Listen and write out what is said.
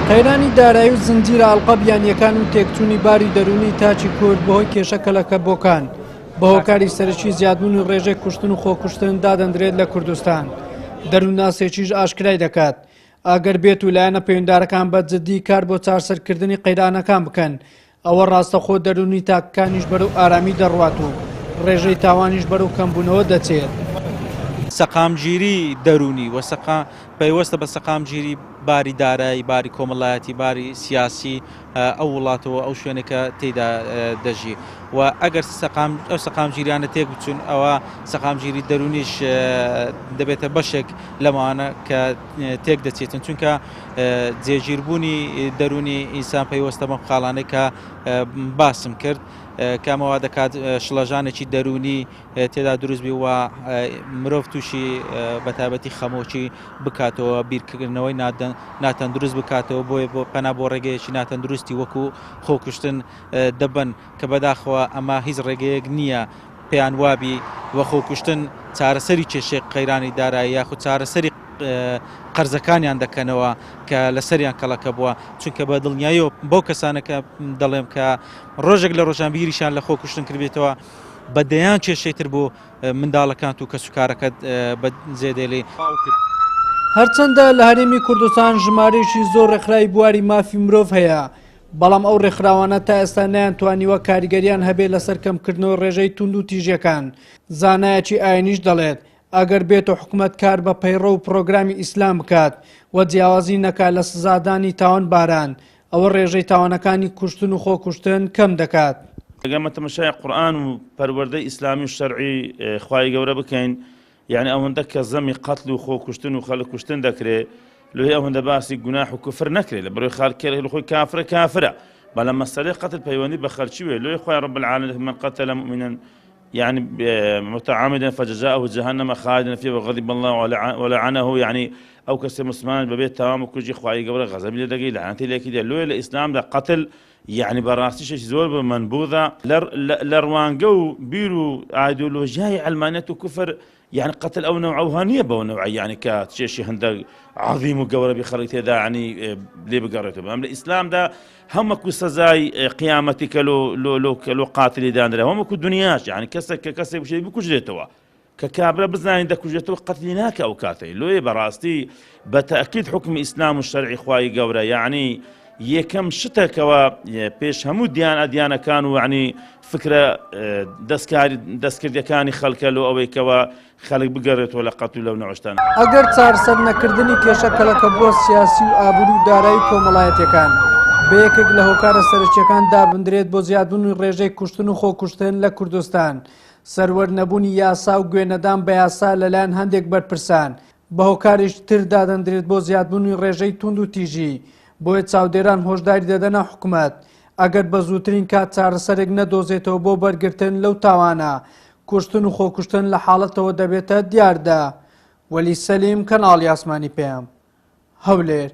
قەیرانی دارایی و زنجیرە ئەڵقە بیانییەکان و تێکچوونی باری دەروونی تاکی کورد بەهۆی کێشە کەلەکەبۆکان بە هۆکاری سەرەکی زیادبوونی ڕێژەی کوشتن و خۆکوشتن دادەندرێت لە کوردستان. دەروونناسێکیش ئاشکرای دەکات، ئەگەر بێت و لایەنە پەیوەندارەکان بە جددی کار بۆ چارسەرکردنی قەیرانەکان بکەن، ئەوە ڕاستەخۆ دەروونی تاکەکانیش بەرەو ئارامی دەڕوات و ڕێژەی تاوانیش بەرەو کەمبوونەوە دەچێت. سەقامگیری دەروونی و سەقا پەیوەستە بە سەقامگیری باری دارایی، باری کۆمەڵایەتی، باری سیاسی ئەو وڵاتەوە ئەو شوێنێک کە تێیدا دەژی و ئەگەر سەقام ئەو سەقامگیریانە تێک بچون ئەوە سەقامگیری دەروونیش دەبێتە بەشێک لەمانە کە تێک دەچێتن چونکە جێگیربوونی دەروونی ئینسان پەیوەستە بەم خاڵانەی کە باسم کرد کە ئەمە وا دەکات شڵەژانێکی دەروونی تێدا دروست بی و مرۆڤ تووشی بەتایبەتی خەمۆکی بکاتەوە بیرکردنەوەی ناتەندروست بکاتەوە بۆیە بۆ پەنا بۆ ڕێگەیەکی ناتەندروستی وەکو خۆکوشتن دەبن کە بەداخەوە ئەمە هیچ ڕێگەیەک نییە پێیان وابی و خۆکوشتن چارەسەری کێشەی قەیرانی دارایی یاخود چارەسەری قەرزەکانیان دەکەنەوە کە لەسەریان کەڵەکە بووە چونکە بە دڵنیاییەوە بەو کەسانە کە دەڵێم کە ڕۆژێک لە ڕۆژان بیریشان لە خۆکوشتن کردبێتەوە بە دەیان کێشەی تر بۆ منداڵەکانت و کەسوکارەکەت بە جێدێلی. هەرچەندە لە هەرێمی کوردستان ژمارەیەکی زۆر ڕێکخراوی بواری مافی مرۆڤ هەیە، بەڵام ئەو ڕێکخراوانە تا ئێستا نەیانتوانیوە کاریگەریان هەبێت لەسەر کەمکردنەوەی ڕێژەی توندوتیژیەکان، زانایەکی ئاینیش دەڵێت، ئەگەر بێتو حکومەت کار بە پەیڕەو و پڕۆگرامی ئیسلام بکات و جیاوازی نەکات لە سزادانی تاوانباران، ئەوە ڕێژەی تاوانەکانی کوشتن و خۆکوشتن کەم دەکات. ئەگەر ئێمە تەمەشای قورئان و پەروەردەی ئیسلامی و شەرعی خوای گەورە بکەین یعنی ئەوەندە کە زەمی قەتل و خۆکوشتن و خەڵک کوشتن دەکرێ لۆی ئەوەندە باسی گوناح و کوفر نەکرێ لە بەرەوەی خەڵک لە خۆی کافرە کافرە بەڵام مەسەلەی قەتل پەیوەندی بە خەلکی وێ لۆی خوای رب العالمین من قتل مؤمنا يعني متعمدا فجزاؤه جهنم خالدا فيها وغضب الله ولعنه يعني ئەو کەسە مسلمان بەبێت تاوان بکوژی خوای گەورە غەزەبی لێ دەگەی لەعنەتی لێکی دێ لۆیە لە ئیسلامدا قەتل یعنی بەڕاستی شتێکی زۆر بە مەنبوذە لە ڕوانگە و بیر و ئایدۆلۆژیای عەلمانیەت و کوفر یعنی قەتل ئەو نەوعەوها نییە بەو نەوعە یعنی کە چێشی هەندە عەظیم و گەورە بی خەڵک تێدا یعنی لێ بگەڕێتەوە بەڵام لە ئیسلامدا هەم وەکو سەزای قیامەتی کە لۆ لۆ لۆ کە لۆ قاتلی دانرا هەم وەکو دنیاش یعنی کەسێک کە کەسێک بشێت بکوژرێتەوە کە کابرا بزانین دەکوژێتەوە قەتلی ناکە ئەو کاتەی لۆیە بەڕاستی بە تەئکید حوکمی ئیسلام و شەرعی خوای گەورە یعنی یەکەم شتەکەوە پێش هەموو دیان ئەدیانەکان و یعنی فکرە دەستکاری دەستکردەکانی خەڵکە لۆ ئەوەی کەەوە خەڵک بگەڕێتەوە لە قەت و لەو نەوشتان. ئەگەر چارسەر نەکردنی کێشە کەڵەکەبووە سیاسی و ئابووری و دارایی و کۆمەڵایەتیەکان بە یەکێک لە هۆکارە سەرەکیەکان دابندرێت بۆ زیادبوونی ڕێژەی کوشتن و خۆکوشتن لە کوردستان، سەروەر نەبوونی یاسا و گوێنەدان بە یاسا لەلایەن هەندێک بەرپرسان بە هۆکارێکی تر دادەندرێت بۆ زیادبوونی ڕێژەی توندوتیژی، بۆیە چاودێران هۆشداری دەدەنە حکومەت ئەگەر بە زووترین کات چارەسەرێک نەدۆزێتەوە بۆ بەرگرتن لەو تاوانە، کوشتن و خۆکوشتن لە حاڵەتەوە دەبێتە دیاردە. وەلی سەلیم، کەناڵی ئاسمانی پەیام. هەولێر.